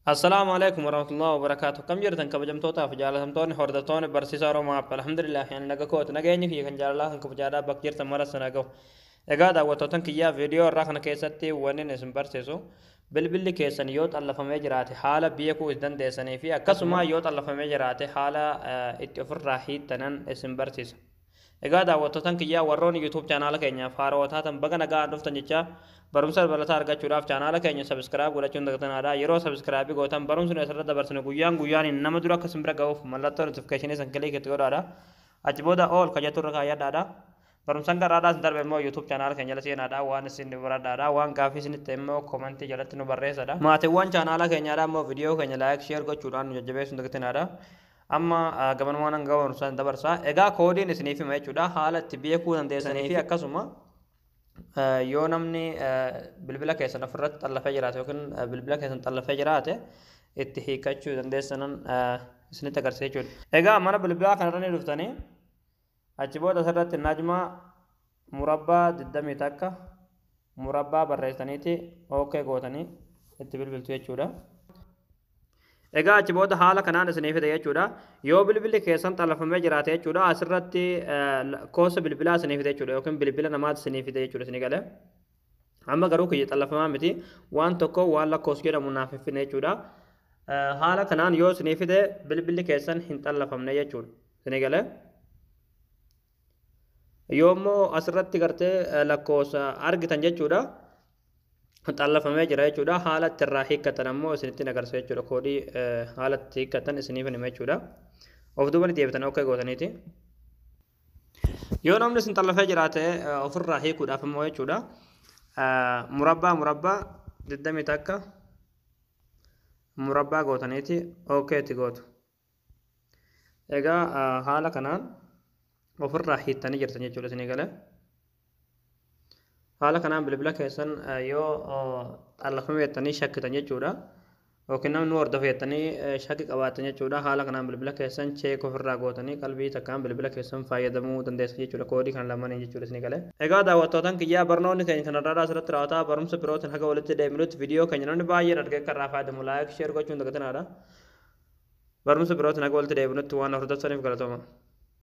Assalaamu alaikum warahmatullahi wabarakaatuh. Kam jirtan kabajamtootaa fi jaalatamtoonni hordoftoonni barsiisaa Oromoo App? Alhamdulillah, ani naga kooti. Nageenyi kiyya kan jaalalaa kan kabajaadhaa bakka jirtan mara sana gahu. Egaa daawwattootan kiyyaa, viidiyoo irraa kana keessatti wanni isin barsiisu bilbilli keessan yoo xallafamee jiraate haala beekuu itti dandeessanii fi akkasuma yoo xallafamee jiraate haala itti ofirraa hiittanan isin barsiisa. Egaa daawwattootan kiyyaa, warroonni YouTube chaanaala keenyaaf haarawaa taatan baga nagaan dhuftan jecha, barumsa dabalataa argachuudhaaf chaanaala keenya subscribe godhachuun dagatanaadha. Yeroo subscribe gootan barumsi nuyi asirra dabarsinu guyyaan guyyaan nama dura akka isin bira ga'uuf mallattoo notification san click itti godhaadha. Achi booda all ka jettu irra kaayyadhaadha. Barumsaan garaadhaa isin darbe immoo YouTube chaanaala keenya jala seenaadha. Waan isin baradhaadha. Waan gaaffii isinitti immoo comment jalatti nu barreessadha. Maatiiwwan chaanaala keenyaadha immoo viidiyoo keenya like, share gochuudhaan nu jajjabeessuun dagatanaadha. Amma gabanumaan hanga barumsaan dabarsaa. Egaa koodiin isiniif hima jechuudha. Haala itti beekuu dandeessanii fi akkasuma yoo namni bilbila keessan ofirratti xallafee jiraate yookiin bilbila keessan xallafee jiraate itti hiikkachuu dandeessanan isinitti agarsiisa jechuudha. Egaa mana bilbilaa kanarra ni dhuftanii, achi booda asirratti najma murabbaa 21 murabbaa barreessaniiti okay gootanii itti bilbiltu jechuudha. Egaa achi booda haala kanaan isinii fida jechuudha. Yoo bilbilli keessan xallafamee jiraate jechuudha, asirratti lakkoofsa bilbilaa isinii fida jechuudha, yookiin bilbila namaati isinii fida jechuudha isinii galee. Amma garuu kiyya xallafamaa miti, waan tokko waan lakkoofsa jedhamu naaf hin fidne jechuudha. Haala kanaan yoo isinii fide bilbilli keessan hin xallafamne jechuudha. Isinii galee. Yoo immoo asirratti gartee lakkoofsa argitan jechuudha, xallafamee jira jechuudha. Haala itti irraa hiikkatan ammoo isinitti agarsiisa jechuudha. Koodii haala itti hiikkatan isiniif hima jechuudha. Of duuba ni deebitan okay gootaniiti. Yoo namni isin xallafee jiraate ofirraa hiikuudhaaf immoo jechuudha, murabbaa murabbaa 21 murabbaa gootaniiti okay itti gootu. Egaa haala kanaan ofirraa hiittanii jirtan jechuudha isinii galee. Haala kanaan bilbila keessan yoo xallafame jettanii shakkitan jechuudha, yookiin namni nu hordofe jettanii shakki qabaattan jechuudha, haala kanaan bilbila keessan check ofirraa gootanii qalbii takkaan bilbila keessan fayyadamuu dandeessan jechuudha. Koodii kana lamaanii jechuudha isinii galee. Egaa daawwattootan kiyyaa, barnoonni keenya kanarraa asirratti raawwataa. Barumsa birootiin haga walitti deebinutti viidiyoo keenya namni baay'een argee akka irraa fayyadamu like, share gochuun dagatanaadha. Barumsa birootiin haga walitti deebinutti waan hordoftaniif galatooma.